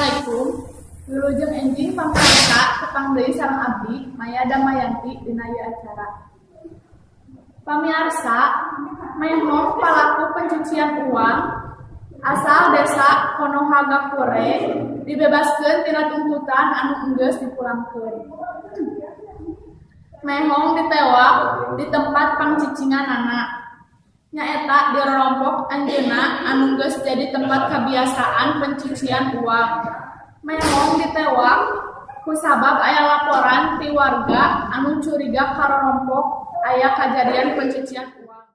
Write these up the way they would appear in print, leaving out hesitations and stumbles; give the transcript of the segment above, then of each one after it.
Assalamualaikum. Wilujeng enjing pamiarsa, tepang deui sareng abdi, Maya Damayanti, dina ieu acara. Pamiarsa, Mehong palaku pencucian uang asal Desa Konohagakure dibebaskeun tina tuntutan anu enggeus dipulangkeun. Mehong ditewak di tempat pangcicinganana, nyaeta di rorompok anjeunna anu geus jadi tempat kabiasaan pencucian uang. Mehong ditewak kusabab aya laporan ti warga anu curiga ka rorompok aya kajadian pencucian uang.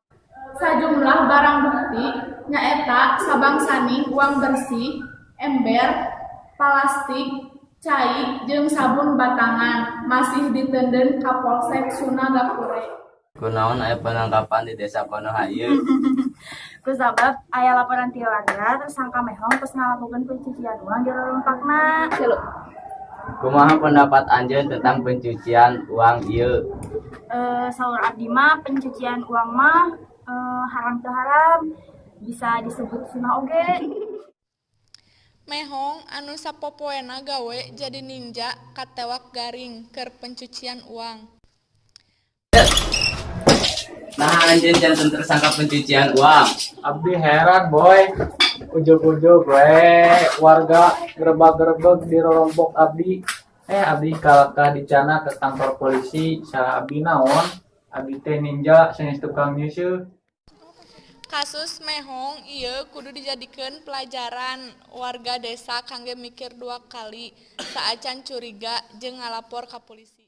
Sajumlah barang bukti nyaeta sabangsaning uang bersih, ember palastik, cai jeung sabun batangan masih diteundeun ka Polsek Sunagakure. Kunaon aya penangkapan di Desa Konoha ieu? Kusabab aya laporan ti warga, tersangka Mehong terus ngalakukeun pencucian uang di rorompokna. Kumaha pendapat anjeun tentang pencucian uang ieu? Saur abdi mah pencucian uang mah haram teu haram, bisa disebut sunah oge. Mehong anu sapopoena gawe jadi ninja katewak garing keur pencucian uang. Nah, anjeun janten tersangka pencucian uang. Abdi heran, boy, ujug-ujug we warga gerebag-gerebeg di rorompok abdi. Abdi kalakah dicandak ke kantor polisi. Salah abdi naon? Abdi teh ninja, sanes tukang nyeuseuh. Kasus Mehong ieu kudu dijadikeun pelajaran warga desa kangge mikir dua kali saacan curiga jeung ngalapor ka polisi.